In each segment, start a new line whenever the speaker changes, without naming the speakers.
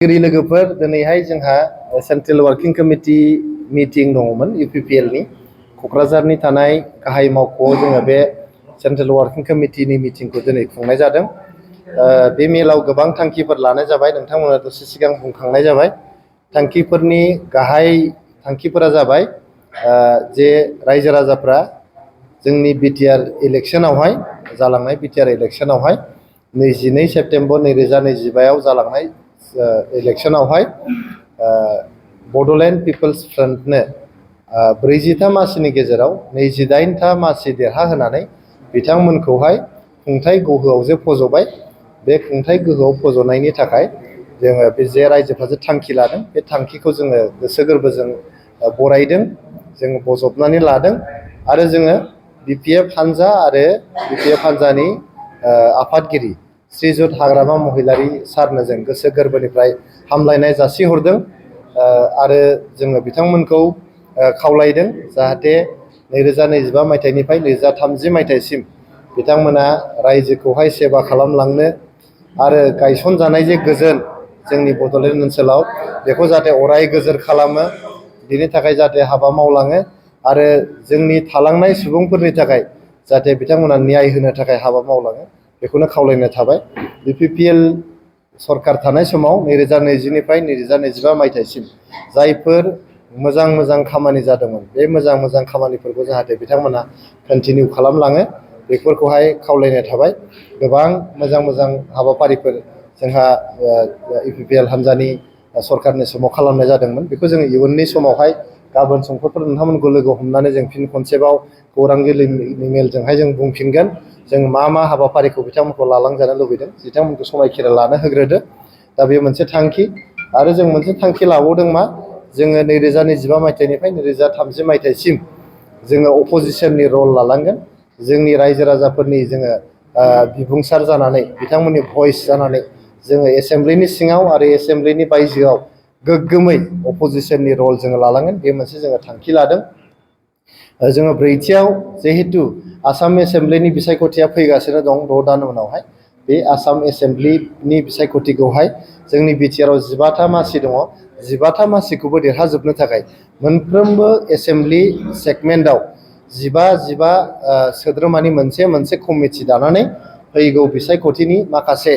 लोगोफोर दिनैहाय जोंहा सेन्ट्रेल वार्किं कमिटि मिटिं दङमोन UPPL-नि क'क्राझारनि थानाय गाहाय मावख'आव जोङो बे सेन्ट्रेल वार्किं कमिटिनि मिटिंखौ दिनै खुंनाय जादों। बे मेलाव गोबां थांखिफोर लानाय जाबाय, नोंथांमोना दसे सिगां बुंखांनाय जाबाय। थांखिफोरनि गाहाय थांखिफोरा जाबाय जे रायजो राजाफ्रा जोंनि बिटिआर इलेक्सनावहाय जालांनाय बिटिआर इलेक्सनावहाय 22 सेप्तेम्बर 2025 जालांनाय इलेक्शनावहाय बड'लेण्ड पिपल्स फ्रन्टनो 43 मासिनि गेजेराव 28 मासि देरहाहोनानै बिथांमोनखौहाय खुंथाय गोहोआव जे फज'बाय। बे खुंथाय गोहोआव फज'नायनि थाखाय जोङो बे जे रायजोफ्रा जे थांखि लादों बे थांखिखौ जोङो गोसो गोरबोजों बरायदों, जोङो बजबनानै लादों आरो जोङो BPF हान्जा आरो BPF हान्जानि आफादगिरि श्रीजुत हाग्रामा महिलारि सारनो जों गोसो गोरबोनिफ्राय हामलायनाय जासिहरदों आरो जोङो बिथांमोनखौ खावलायदों जाहाथे 2025 मायथाइनिफ्राय 2030 मायथाइसिम बिथांमोना रायजोखौहाय सेवा खालामलांनो आरो गायसनजानाय जे गोजोन जोंनि बड'लेण्ड ओनसोलाव बेखौ जाहाथे अराय गोजोर खालामो, बिनि थाखाय जाहाथे हाबा मावलाङो आरो जोंनि थालांनाय सुबुंफोरनि थाखाय जाहाथे बिथांमोना न्याय होनो थाखाय हाबा मावलाङो, बेखौनो खावलायनाय थाबाय। UPPL सरकार थानाय समाव 2020निफ्राय 2025 मायथाइसिम जायफोर मोजां खामानि जादोंमोन बे मोजां खामानिफोरखौ जाहाथे बिथांमोना कन्टिनिउ खालामलाङो, बेफोरखौहाय खावलायनाय थाबाय। गोबां मोजां हाबाफारिफोर जोंहा UPPL हान्जानि सरकारनि समाव खालामनाय जादोंमोन। बेखौ जोङो इयुननि समावहाय गाबोन समफोर नोंथांमोनखौ लोगो हमनानै जों फिन खनसेबाव खौरांगिरिनि मेलजोंहाय जों बुंफिनगोन जों मा हाबाफारिखौ बिथांमोनखौ लालांजानो लुबैदों, बिथांमोनखौ समायखिरा लानो होग्रोदो। दा बे मोनसे थांखि आरो जों मोनसे थांखि लाबावदों मा, जोङो 2025 मायथाइनिफ्राय 2030 मायथाइसिम जोङो अपोजिसननि रल लालांगोन। जोंनि रायजो राजाफोरनि जोङो बिबुंसार जानानै बिथांमोननि भइस जानानै जोङो एसेम्ब्लिनि सिङाव आरो एसेम्ब्लिनि बायजोआव गोग्गोमै अपोजिसननि रल जोङो लालांगोन। बे मोनसे जोङो थांखि लादों। जोङो ब्रैथियाव जिहेतु आसाम एसेम्ब्लिनि बिसायख'थिया फैगासिनो दं 6 दान उनावहाय, बे आसाम एसेम्ब्लिनि बिसायख'थिखौहाय जोंनि बिटिआराव 15 मासि दङ, 15 मासिखौबो देरहाजोबनो थाखाय मोनफ्रोमबो एसेम्ब्लि सेगमेन्टआव 15 सोद्रोमानि मोनसे कमिटि दानानै फैगौ बिसायख'थिनि माखासे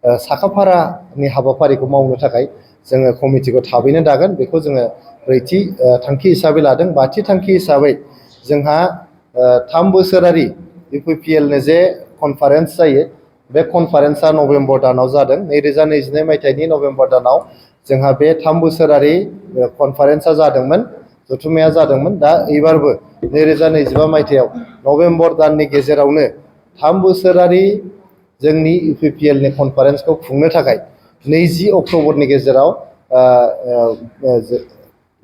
साखाफारानि हाबाफारिखौ मावनो थाखाय जोङो कमिटिखौ थाबैनो दागोन। बेखौ जोङो ब्रैथि थांखि हिसाबै लादों। बाथि थांखि हिसाबै जोंहा 3 बोसोरारि UPPL-नो जे कनफारेन्स जायो, बे कनफारेन्सआ नभेम्बर दानाव जादों। 2022 मायथाइनि नभेम्बर दानाव जोंहा बे 3 बोसोरारि कनफारेन्सआ जादोंमोन, जथुम्माया जादोंमोन। दा एबारबो 2025 मायथाइयाव नभेम्बर दाननि गेजेरावनो 3 बोसोरारि जोंनि UPPL-नि कनफारेन्सखौ खुंनो थाखाय 20 अक्ट'बरनि गेजेराव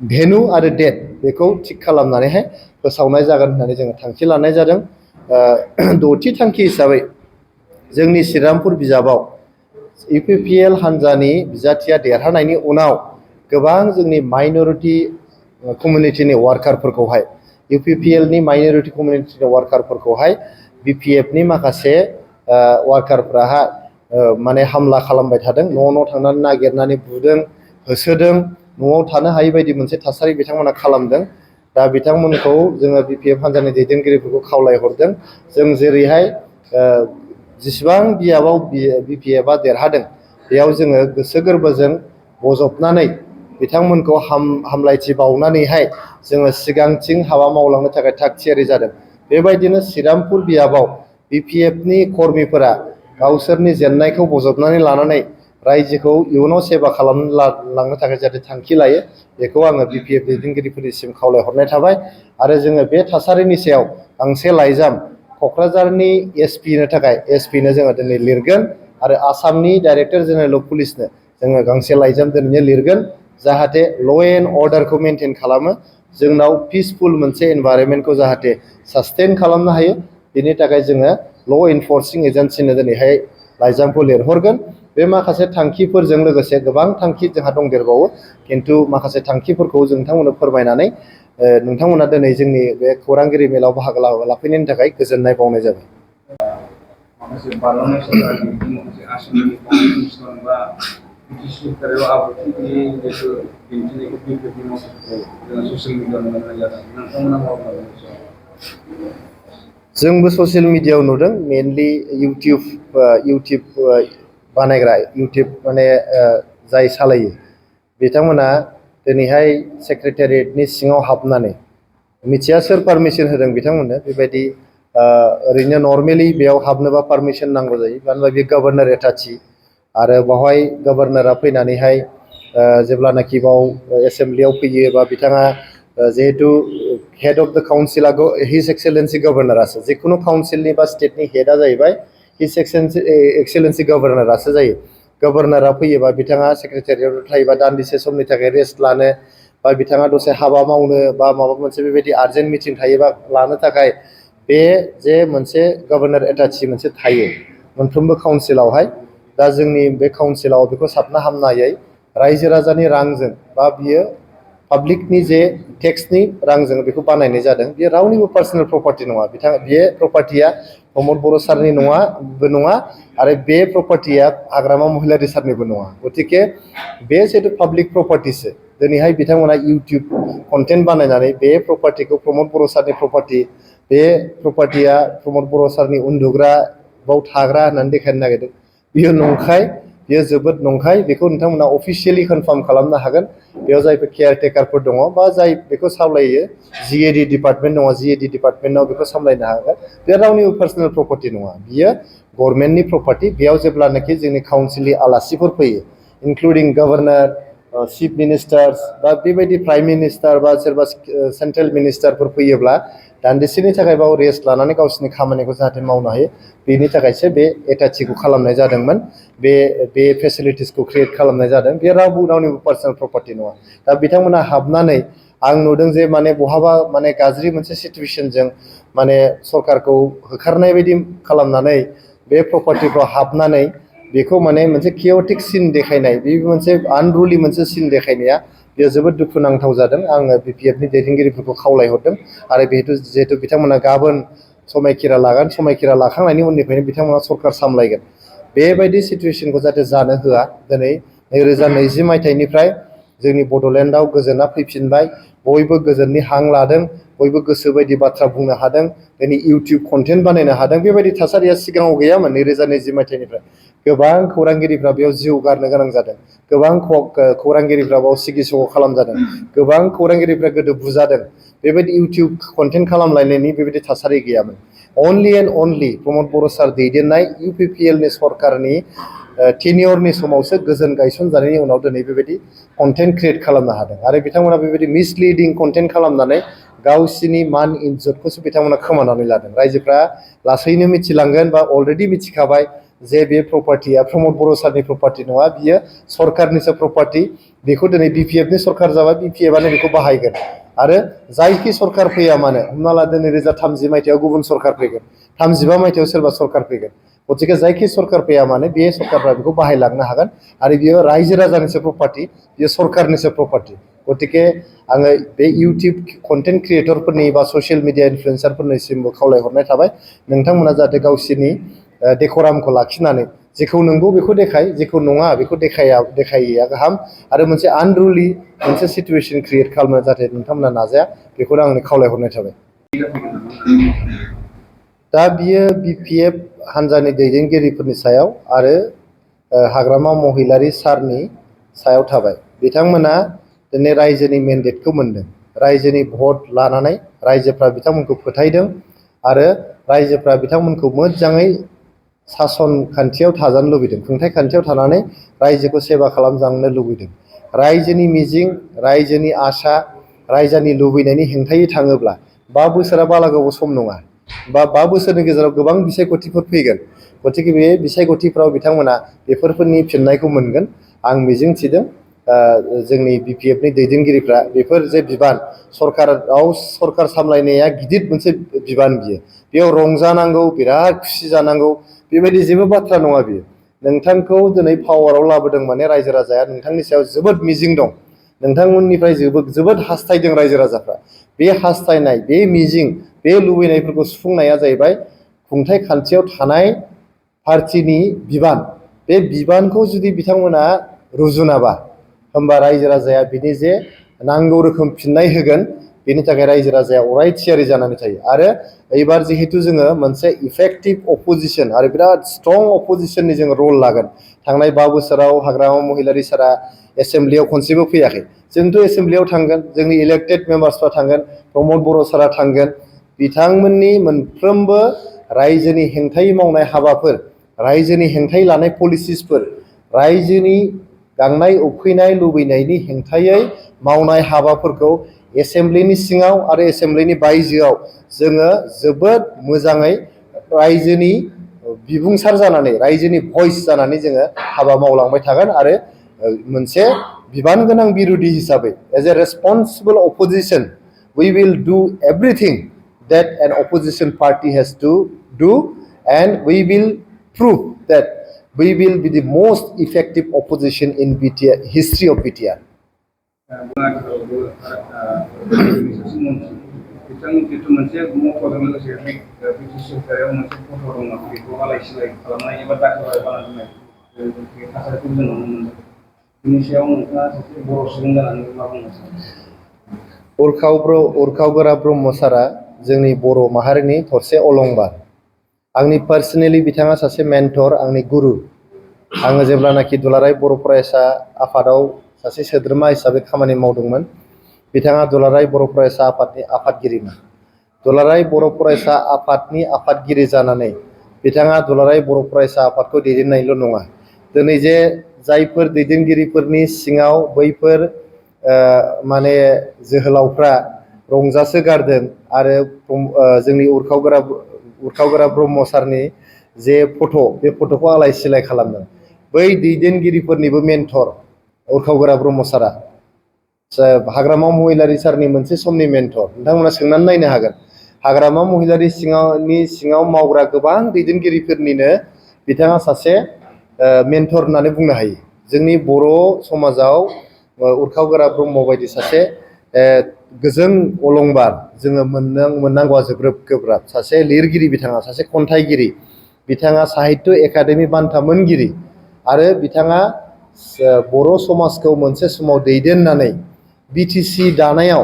भेन्यु आरो डेट बेखौ थिग खालामनानैहाय फोसावनाय जागोन होननानै जोङो थांखि लानाय जादों। 6थि थांखि हिसाबै जोंनि श्रीरामपुर बिजाबाव UPPL हान्जानि बिजाथिया देरहानायनि उनाव गोबां जोंनि माइनरिटि कमिउनिटिनि वार्कारफोरखौहाय UPPL-नि माइनरिटि कमिउनिटिनि वार्कारफोरखौहाय BPF-नि माखासे वार्कारफ्राहा माने हामला खालामबाय थादों, न' थांनानै नागिरनानै बुदों, होसोदों, न'आव थानो हायै बायदि मोनसे थासारि बिथांमोना खालामदों। दा बिथांमोनखौ जोङो BPF हान्जानि दैदेनगिरिफोरखौ खावलायहरदों, जों जेरैहाय जेसेबां बियाबाव BPF-आ देरहादों बेयाव जोङो गोसो गोरबोजों बजबनानै बिथांमोनखौ हामलायथि बावनानैहाय जोङो सिगांथिं हाबा मावलांनो थाखाय थाग थियारि जादों। बेबायदिनो श्रीरामपुर बियाबाव BPF-नि कर्मिफोरा गावसोरनि जेननायखौ बजबनानै लानानै रायजोखौ इयुनाव सेवा खालामलांनो थाखाय जाहाथे थांखि लायो, बेखौ आङो BPF दैदेनगिरिफोरनिसिम खावलायहरनाय थाबाय। आरो जोङो बे थासारिनि सायाव गांसे लाइजाम क'क्राझारनि एसपिनो जोङो दिनै लिरगोन आरो आसामनि डाइरेक्टर जेनेरेल अफ पुलिसनो जोङो गांसे लाइजाम दिनैनो लिरगोन, जाहाथे ल' एन्ड अर्डारखौ मेनटेन खालामो, जोंनाव पिसफुल मोनसे एनभायरनमेन्टखौ जाहाथे सास्टेन खालामनो हायो। बेनि थाखाय जोङो ल' इनफर्सिं एजेन्सिनो दिनैहाय लाइजामखौ लिरहरगोन। बे माखासे थांखिफोरजों लोगोसे गोबां थांखि जोंहा दंदेरबावो, खिन्थु माखासे थांखिफोरखौ जों नोंथांमोननो फोरमायनानै नोंथांमोना दिनै जोंनि बे खौरांगिरि मेलाव बाहागो लाफैनायनि थाखाय गोजोननाय बावनाय जाबाय।
माखासे बारलांनाय सरकारनि माखासे आसामनि कमिसन बा बिटिसिनिफ्राय आब्रुथि गैयै बेखौ दिन्थिनायखौ बिपिएफनि मानसिफोरखौ जोङो ससियेल मिडियायाव नुनो मोननाय जादों नोंथांमोना मा बुङो?
जोंबो ससियेल मिडियायाव नुदों मेनलि इउटिउब बानायग्रा इउटिउब माने जाय सालायो बिथांमोना दिनैहाय सेक्रेटारियेटनि सिङाव हाबनानै मिथिया सोर पारमिसन होदों बिथांमोननो बेबायदि ओरैनो नर्मेलि बेयाव हाबनोबा पारमिसन नांगौ जायो मानो होनबा बे गभर्नर एटाचि आरो बावहाय गभर्नरा फैनानैहाय जेब्लानाखि बाव एसेम्ब्लियाव फैयो बा बिथाङा जिहेतु हेड अफ द काउन्सिला हिज एक्सेलेन्सि गभर्नरासो जिखुनु काउन्सिलनि बा स्टेटनि हेडआ जाहैबाय हिज एक्सेलेन्सि गभर्नरासो जायो गभर्नरा फैयोबा बिथाङा सेक्रेटारियेटआव थायोबा दान्दिसे समनि थाखाय रेस्ट लानो बा बिथाङा दसे हाबा मावनो बा माबा मोनसे बेबायदि आर्जेन्ट मिटिं थायोबा लानो थाखाय बे जे मोनसे गभर्नर एटाचि मोनसे थायो मोनफ्रोमबो काउन्सिलावहाय दा जोंनि बे काउन्सिलाव बेखौ साबना हामनायै रायजो राजानि रांजों बा बियो पाब्लिकनि जे टेक्सनि रांजों बेखौ बानायनाय जादों बेयो रावनिबो पार्सनेल प्रपार्टि नङा बे प्रपार्टिया प्रमद बर' सारनि नङा आरो बे प्रपार्टिया हाग्रामा महिलारि सारनिबो नङा गतिके बे जिहेतु पाब्लिक प्रपार्टिसो दिनैहाय बिथांमोना इउटिउब कन्टेन्ट बानायनानै बे प्रपार्टिखौ प्रमद बर' सारनि प्रपार्टि बे प्रपार्टिया प्रमद बर' सारनि उन्दुग्रा बाव थाग्रा होननानै देखायनो नागिरदों बियो नंखाय बियो जोबोद नंखाय बेखौ नोंथांमोना अफिसियेलि कनफार्म खालामनो हागोन बेयाव जायफोर केयारटेकारफोर दङ बा जाय बेखौ सामलायो जिएडि डिपार्टमेन्ट दङ जिएडि डिपार्टमेन्टआव बेखौ सामलायनो हागोन बे रावनिबो पार्सनेल प्रपार्टि नङा बियो गभर्नमेन्टनि प्रपार्टि बेयाव जेब्लानाखि जोंनि काउन्सिलनि आलासिफोर फैयो इनक्लुडिं गभर्नर चिफ मिनिस्टार्स बा बेबायदि प्राइम मिनिस्टार बा सोरबा सेन्ट्रेल मिनिस्टारफोर फैयोब्ला दान्दिसेनि थाखाय बाव रेस्ट लानानै गावसिनि खामानिखौ जाहाथे मावनो हायो बेनि थाखायसो बे एटाचिखौ खालामनाय जादोंमोन बे फेसिलिटिसखौ क्रिएट खालामनाय जादों बे रावनिबो पार्सनेल प्रपार्टि नङा दा बिथांमोना हाबनानै आं नुदों जे माने बहाबा माने गाज्रि मोनसे सिचुवेसनजों माने सरकारखौ होखारनाय बायदि खालामनानै बे प्रपार्टिफ्राव हाबनानै बेखौ माने मोनसे कियटिक सिन देखायनाय बे मोनसे आनरुलि मोनसे सिन देखायनाया बेयो जोबोद दुखुनांथाव जादों आङो बिपिएफनि दैदेनगिरिफोरखौ खावलायहरदों आरो जिहेतु बिथांमोना गाबोन समायखिरा लागोन समायखिरा लाखांनायनि उननिफ्रायनो बिथांमोना सरकार सामलायगोन बेबायदि सिचुवेसनखौ जाहाथे जानो होआ दिनै 2020 मायथाइनिफ्राय जोंनि बड'लेण्डआव गोजोना फैफिनबाय बयबो गोजोननि हां लादों बयबो गोसो बायदि बाथ्रा बुंनो हादों दिनै इउटिउब कन्टेन्ट बानायनो हादों बेबायदि थासारिया सिगाङाव गैयामोन 2020 मायथाइनिफ्राय गोबां खौरांगिरिफ्रा बेयाव जिउ गारनो गोनां जादों गोबां खौरांगिरिफ्रा बेयाव सिगिसग' खालामजादों गोबां खौरांगिरिफ्रा गोदो बुजादों बेबायदि इउटिउब कन्टेन्ट खालामलायनायनि बेबायदि थासारि गैयामोन अनलि एन्ड अनलि प्रमद बर' सार दैदेननाय इउपिपिएलनि सरकारनि टेनियरनि समावसो गोजोन गायसनजानायनि उनाव दिनै बेबायदि कन्टेन्ट क्रिएट खालामनो हादों आरो बिथांमोना बेबायदि मिसलिडिं कन्टेन्ट खालामनानै गावसिनि मान इज्जतखौसो बिथांमोना खोमानानै लादों रायजोफ्रा लासैनो मिथिलांगोन बा अलरेडि मिथिखाबाय जे बे प्रपार्टिया प्रमद बर' सारनि प्रपार्टि नङा बियो सरकारनिसो प्रपार्टि बेखौ दिनै बिपिएफनि सरकार जाबाय बिपिएफआनो बेखौ बाहायगोन आरो जायखि सरकार फैया मानो हमना ला 2030 मायथाइयाव गुबुन सरकार फैगोन 35 मायथाइयाव सोरबा सरकार फैगोन गतिके जायखि सरकार फैया मानो बे सरकारफ्रा बेखौ बाहायलांनो हागोन आरो बियो रायजो राजानिसो प्रपार्टि बियो सरकारनिसो प्रपार्टि गतिके आङो बे इउटिउब कन्टेन्ट क्रिएटरफोरनि बा ससियेल मिडिया इनफ्लुएन्सारफोरनिसिमबो खावलायहरनाय थाबाय नोंथांमोना जाहाथे गावसिनि डेक'रामखौ लाखिनानै जेखौ नंगौ बेखौ देखाय जेखौ नङा बेखौ देखायैया गाहाम आरो मोनसे आनरुलि मोनसे सिचुवेसन क्रिएट खालामनो जाहाथे नोंथांमोना नाजाया बेखौनो आंनो खावलायहरनाय थाबाय दा बियो बिपिएफ हान्जानि दैदेनगिरिफोरनि सायाव आरो हाग्रामा महिलारि सारनि सायाव थाबाय बिथांमोना दिनै रायजोनि मेन्डेटखौ मोनदों रायजोनि भट लानानै रायजोफ्रा बिथांमोनखौ फोथायदों आरो रायजोफ्रा बिथांमोनखौ मोजाङै सासन खान्थियाव थाजानो लुबैदों खुंथाय खान्थियाव थानानै रायजोखौ सेबा खालामजानो लुबैदों रायजोनि मिजिं रायजोनि आसा रायजोनि लुबैनायनि हेंथायै थाङोब्ला 5 बोसोरा बाला गोबाव सम नङा बा 5 बोसोरनि गेजेराव गोबां बिसायख'थिफोर फैगोन गतिके बे बिसायख'थिफ्राव बिथांमोना बेफोरनि फिननायखौ मोनगोन आं मिजिंथिदों जोंनि बिपिएफनि दैदेनगिरिफ्रा बेफोर जे बिबान सरकार सामलायनाया गिदिर मोनसे बिबान बियो बेयाव रंजानांगौ बिराद खुसि जानांगौ बेबायदि जेबो बाथ्रा नङा बियो नोंथांखौ दिनै पावाराव लाबोदों माने रायजो राजाया नोंथांनि सायाव जोबोद मिजिं दं नोंथांमोननिफ्राय जोबोद हास्थायदों रायजो राजाफ्रा बे हास्थायनाय बे मिजिं बे लुबैनायफोरखौ सुफुंनाया जाहैबाय खुंथाय खान्थियाव थानाय पार्टिनि बिबान बे बिबानखौ जुदि बिथांमोना रुजुनाबा होमबा रायजो राजाया बिनि जे नांगौ रोखोम फिननाय होगोन बेनि थाखाय रायजो राजाया अराय थियारि जानानै थायो। आरो एबार जिहेतु जोङो मोनसे इफेक्टिभ अपोजिसन आरो बिराद स्ट्रं अपोजिसननि जोङो रल लागोन। थांनाय 5 बोसोराव हाग्रामा महिलारि सारा एसेम्ब्लियाव खनसेबो फैयाखै। जोंथ' एसेम्ब्लियाव थांगोन, जोंनि इलेक्टेड मेम्बार्सफ्रा थांगोन, प्रमद बर' सारा थांगोन। बिथांमोननि मोनफ्रोमबो रायजोनि हेंथायै मावनाय हाबाफोर, रायजोनि हेंथायै लानाय पलिसिसफोर, रायजोनि गांनाय उखैनाय लुबैनायनि हेंथायै मावनाय हाबाफोरखौ एसेम्ब्लिनि सिङाव आरो एसेम्ब्लिनि बायजोआव जोङो जोबोद मोजाङै रायजोनि बिबुंसार जानानै, रायजोनि भइस जानानै जोङो हाबा मावलांबाय थागोन। आरो मोनसे बिबान गोनां बिरोधि हिसाबै as a रेसपन्सिबल opposition we will do everything that an opposition party has to do, and we will prove that we will be the most effective opposition in BTR, history of BTR. Urkhao Gwra Brahma सारा जोंनि बर' माहारिनि थरसे अलंबार। आंनि पार्सनेलि बिथाङा सासे mentor, आंनि गुरु। आङो जेब्लानाखि दुलाराय बर' फरायसा आफादाव सासे सोद्रोमा हिसाबै खामानि मावदोंमोन, बिथाङा दुलाराय बर' फरायसा आफादनि आफादगिरिमोन। दुलाराय बर' फरायसा आफादनि आफादगिरि जानानै बिथाङा दुलाराय बर' फरायसा आफादखौ दैदेननायल' नङा, दिनै जे जायफोर दैदेनगिरिफोरनि सिङाव बैफोर माने जोहोलावफ्रा रंजासो गारदों आरो जोंनि उरखावगोरा ब्रह्म सारनि जे फट', बे फट'खौ आलाय सिलाय खालामदों। बै दैदेनगिरिफोरनिबो मेन्टर उरखावगोरा ब्रह्म सारा हाग्रामा महिलारि सारनि मोनसे समनि मेन्टर। नोंथांमोना सोंनानै नायनो हागोन, हाग्रामा महिलारि सिङाव मावग्रा गोबां दैदेनगिरिफोरनिनो बिथाङा सासे मेन्टर होननानै बुंनो हायो। जोंनि बर' समाजाव उरखावगोरा ब्रह्म बायदि सासे गोजों अलंबार जोङो मोननांगौआ जोबोद गोब्राब। सासे लिरगिरि, बिथाङा सासे खन्थाइगिरि, बिथाङा साहित्य एकाडेमि बान्था मोनगिरि, आरो बिथाङा बर' समाजखौ मोनसे समाव दैदेननानै बिटिसि दानायाव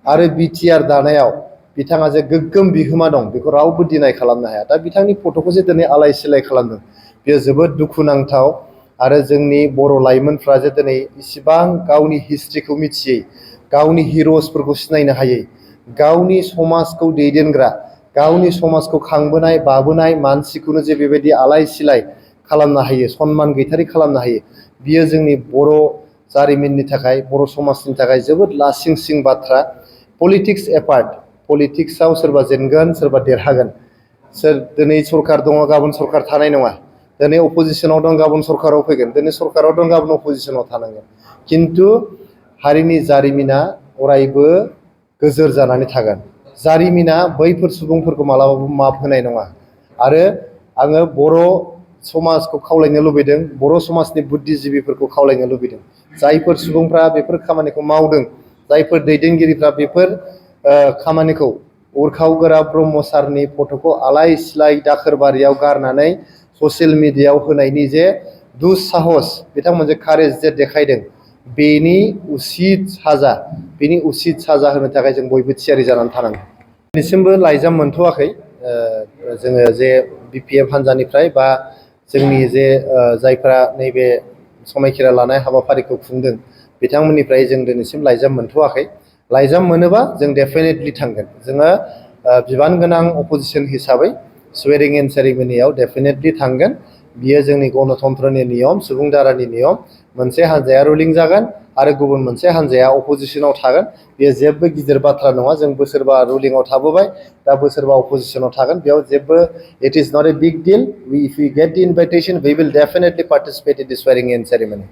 आरो बिटिआर दानायाव बिथाङा जे गोग्गोम बिहोमा दं बेखौ रावबो डिनाय खालामनो हाया। दा बिथांनि फट'खौ जे दिनै आलाय सिलाय खालामदों, बेयो जोबोद दुखुनांथाव। आरो जोंनि बर' लाइमोनफ्रा जे दिनै इसिबां गावनि हिस्ट्रिखौ मिथियै, गावनि हिर'सफोरखौ सिनायनो हायै, गावनि समाजखौ दैदेनग्रा, गावनि समाजखौ खांबोनाय बाबोनाय मानसिखौनो जे बेबायदि आलाय सिलाय खालामनो हायो, सनमान गैथारि खालामनो हायो, बियो जोंनि बर' जारिमिननि थाखाय, बर' समाजनि थाखाय जोबोद लासिंसिं बाथ्रा। पलिटिक्स एपार्ट, पलिटिक्सआव सोरबा जेनगोन सोरबा देरहागोन, दिनै सरकार दङ गाबोन सरकार थानाय नङा, दिनै अपोजिसनाव दं गाबोन सरकाराव फैगोन, दिनै सरकाराव दं गाबोन अपोजिसनाव थानांगोन। खिन्थु हारिनि जारिमिना अरायबो गोजोर जानानै थागोन। जारिमिना बैफोर सुबुंफोरखौ मालाबाबो माफ होनाय नङा। आरो आङो बर' समाजखौ खावलायनो लुबैदों, बर' समाजनि बुद्धिजिबिफोरखौ खावलायनो लुबैदों, जायफोर सुबुंफ्रा बेफोर खामानिखौ मावदों, जायफोर दैदेनगिरिफ्रा बेफोर खामानिखौ उरखावगोरा ब्रह्म सारनि फट'खौ आलाय सिलाय दाखोरबारियाव गारनानै ससियेल मिडियायाव होनायनि जे दुस्साहस, बिथांमोनजों कारेज जे देखायदों, बेनि उसित साजा होनो थाखाय जों बयबो थियारि जानानै थानांगोन। दिनैसिमबो लाइजाम मोनथ'वाखै जोङो जे बिपिएफ हान्जानिफ्राय बा जोंनि जे जायफ्रा नैबे समायखिरा लानाय हाबाफारिखौ खुंदों बिथांमोननिफ्राय जों दिनैसिम लाइजाम मोनथ'वाखै। लाइजाम मोनोबा जों डेफिनेटलि थांगोन। जोङो बिबान गोनां अपोजिसन हिसाबै स्वेरिं इन सेरेमनियाव डेफिनेटलि थांगोन। बियो जोंनि गणतन्त्रनि नियम, सुबुं दारानि नियम। मोनसे हान्जाया रुलिं जागोन आरो गुबुन मोनसे हान्जाया अपोजिसनाव थागोन। बेयो जेबो गिदिर बाथ्रा नङा। जों बोसोरबा रुलिंआव थाबोबाय, दा बोसोरबा अपोजिसनाव थागोन। बेयाव जेबो it is not a big deal. If we get the invitation we will definitely participate in the swearing in ceremony.